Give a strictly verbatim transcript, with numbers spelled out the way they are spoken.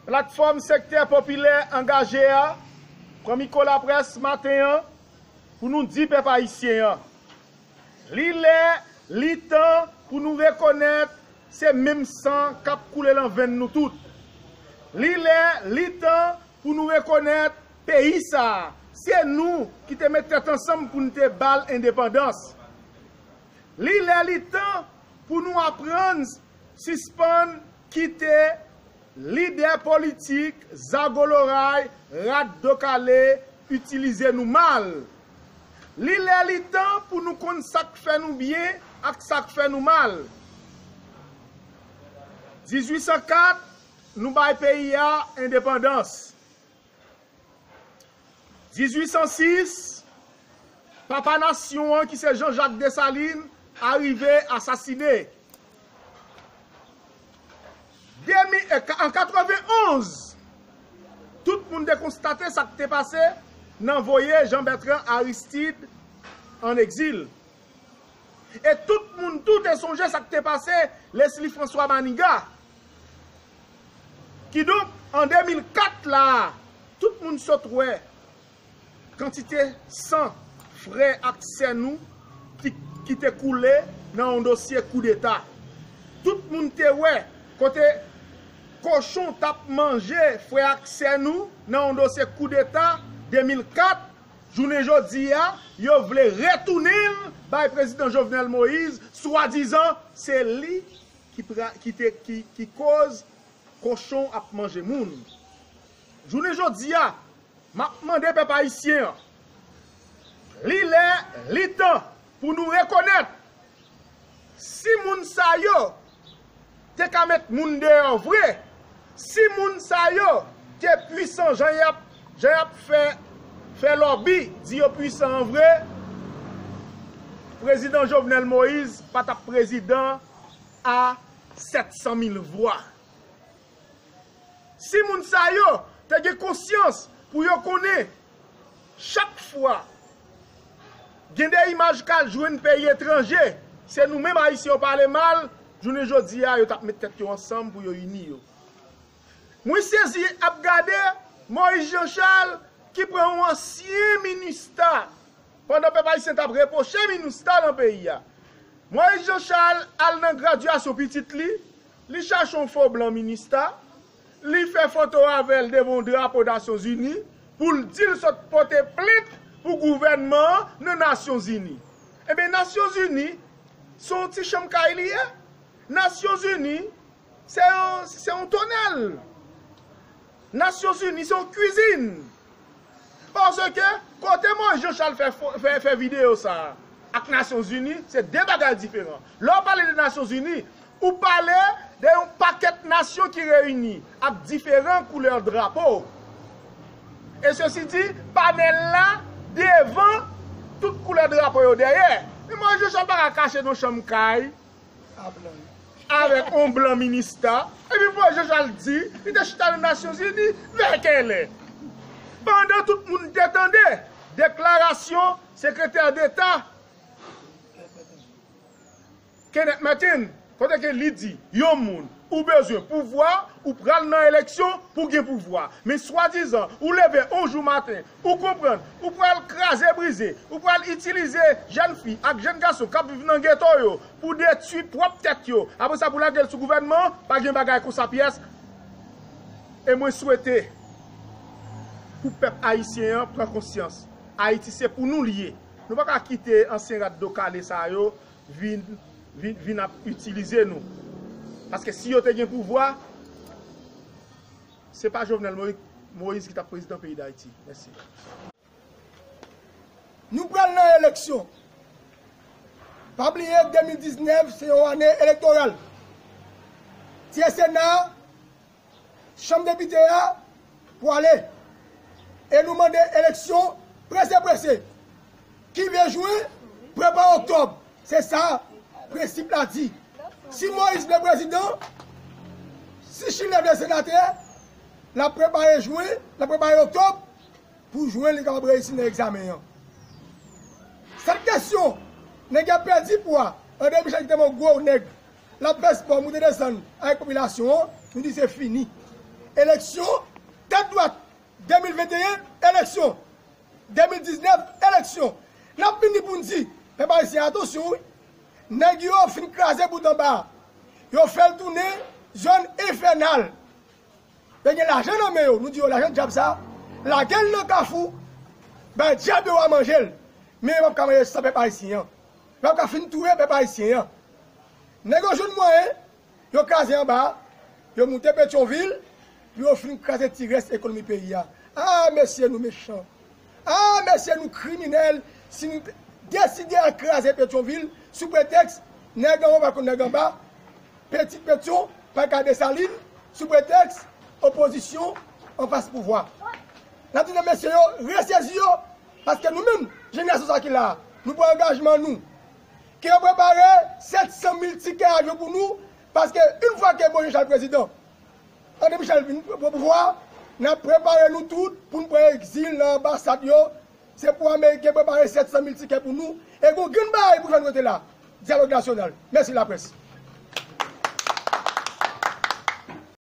Platfòm Sektè Popilè Angaje a pran mikwo laprès maten an pou nou di pèp ayisyen an, li lè, li tan pou nou rekonèt se menm san k ap koule nan venn nou tout. Li lè, li tan pou nou rekonèt peyi sa a, se nou ki te met tèt ansanm pou n te ba l endepandans. Li lè, li tan pou nou aprann sispann kite lidè politik, zago loray, rat do kale itilize nou mal. Li lè, li tan pou nou konn sa k fè nou byen ak sa k fè nou mal. Dizuit san kat, nou bay peyi a endepandans. Dizuit san sis, papa nasyon an ki se Jean Jacques Dessalines arive asasine. Demi, e, ka- an katrevenonz, tout moun te konstate sa k te pase nan voye Jean Bertrand Aristide ann egzil. E tout moun tou te sonje sa k te pase Leslie François Manigat. Kidonk, an de mil kat la a, tout moun sot wè kantite san frè ak sè nou ki, ki te koule nan yon dosye koudeta. Tout moun te wè kote kochon t ap manje frè ak sè nou nan yon dosye koudeta de mil kat. Jounen jodi a, yo vle retounen l bay prezidan Jovenel Moïse, swadizan se li ki, pra- ki, te, ki, ki koz kochon ap manje moun. Jounen jodi a, m ap mande pèp ayisyen an, li lè, li tan pou nou rekonèt si moun sa yo te ka met moun deyò vre, si moun sa yo te pwisan jan y ap, jan y ap fè, fè lòbi, di yo pwisan an vre, prezidan Jovenel Moïse pa t ap prezidan a sèt san mil vwa. Si moun sa yo te gen konsyans pou yo konnen chak fwa gen de imaj k al jwenn peyi etranje, se nou menm Ayisyen yo pale mal, jounen jodi a, yo t ap met tèt yo ansanm pou yo ini yo. Mwen sezi ap gade Moïse Jean Charles ki pran yon ansyen minista pandan pèp ayisyen t ap repwoche minista nan peyi a. Moïse Jean Charles al nan gradyasyon pitit li, li chache yon fo blan minista, li fè foto avè l devan yon drapo Nasyonzini pou l di l sot pote plent pou gouvènman an nan Nasyonzini. Ebyen, Nasyonzini se yon ti chanm kay li ye. Nasyonzini se yon, se yon tonèl. Nasyonzini se yon kwizin. Paske kote Moïse Jean Charles fè, fo- fè, fè videyo sa a ak Nasyonzini, se de bagay diferan. Lè w pale de Nasyonzini, ou pale de yon pakèt nasyon ki reyini ak diferan koulè drapo. E sesi di, panèl la devan, tout koulè drapo yo dèyè. Men Moïse Jean Charles pa ka kache nan chanm kay avèk yon blan minista. Epi Moïse Jean Charles di li te chita nan Nasyonzini vè kèlè. Pandan tout moun te tande deklarasyon sekretè deta Kenneth Martin, kote ke li di, yon moun, ou bezwen pouvwa, ou pral nan eleksyon pou gen pouvwa. Men swadizan, ou leve yon jou maten, ou konprann, ou pral kraze brize, ou pral itilize jèn fi ak jèn gason k ap viv nan geto yo pou detwi pwòp tèt yo. Apre sa, pou lage l sou gouvènman an, pa gen bagay konsa pyès. E mwen swete pou pèp ayisyen an pran konsyans. Ayiti se pou nou li ye. Nou pa ka kite ansyen rat do kale sa yo vin, vin, vin ap itilize nou. Paske si yo te gen pouvwa, se pa Jovenel Moïse, Moïse ki t ap prezidan peyi Dayiti. Mèsi. Nou pral nan eleksyon. Pa bliye de mil diznèf se yon ane elektoral. Tye Sena, Chanm Depite a pwale. E nou mande eleksyon prese prese. Ki ven jen, prepare oktòb. Se sa prensip la di. Si Moïse vle prezidan, si Chilè vle senatè, l ap prepare jen, l ap prepare oktòb, pou jen li kapab reyisi nan egzamen an. Sèt kesyon, nèg ap pèdi pwa, André Michel ki te yon gwo nèg, l ap fè spò, moute desann avèk popilasyon an, nou di se fini. Eleksyon, tèt dwat, de mil venteyen, eleksyon, de mil diznèf, eleksyon. N ap vini pou n di, pèp ayisyen, atansyon wi. Nèg yo fin kraze bout anba a. Yo fè l tounen zòn enfènal. Yo gen lajan nan men yo. Nou di yo lajan dyab sa, lage l nan kafou, bay dyab yo a manje l. Men yo p ap ka manje san pèp ayisyen an. Yo p ap ka fin touye pèp ayisyen an. Nèg yo jwenn mwayen, yo kraze anba a, yo moute Petyonvil, pou yo fin kraze ti rès ekonomi peyi a. A, mesye, nou mechan. A, mesye, nou kriminèl, si nou te deside al kraze Petyonvil sou pretèks nèg anwo pa konn nèg anba, Pitit Petyon pa ka Desalin, sou pretèks opozisyon anfas pouvwa. N ap di mesye yo, resezi yo, paske nou menm, jenerasyon sa ki la a, nou pran angajman nou. Ke yo prepare sèt san mil tikè avyon pou nou, paske yon fwa ke Moïse Jean Charles prezidan, André Michel vin pran pouvwa, n ap prepare nou tout pou n pran egzil nan anbasad yo. Se pou Ameriken prepare sèt san mil tikè pou nou. E gon grenn bagay pou fè nou rete la. Dyalòg nasyonal. Mèsi laprès.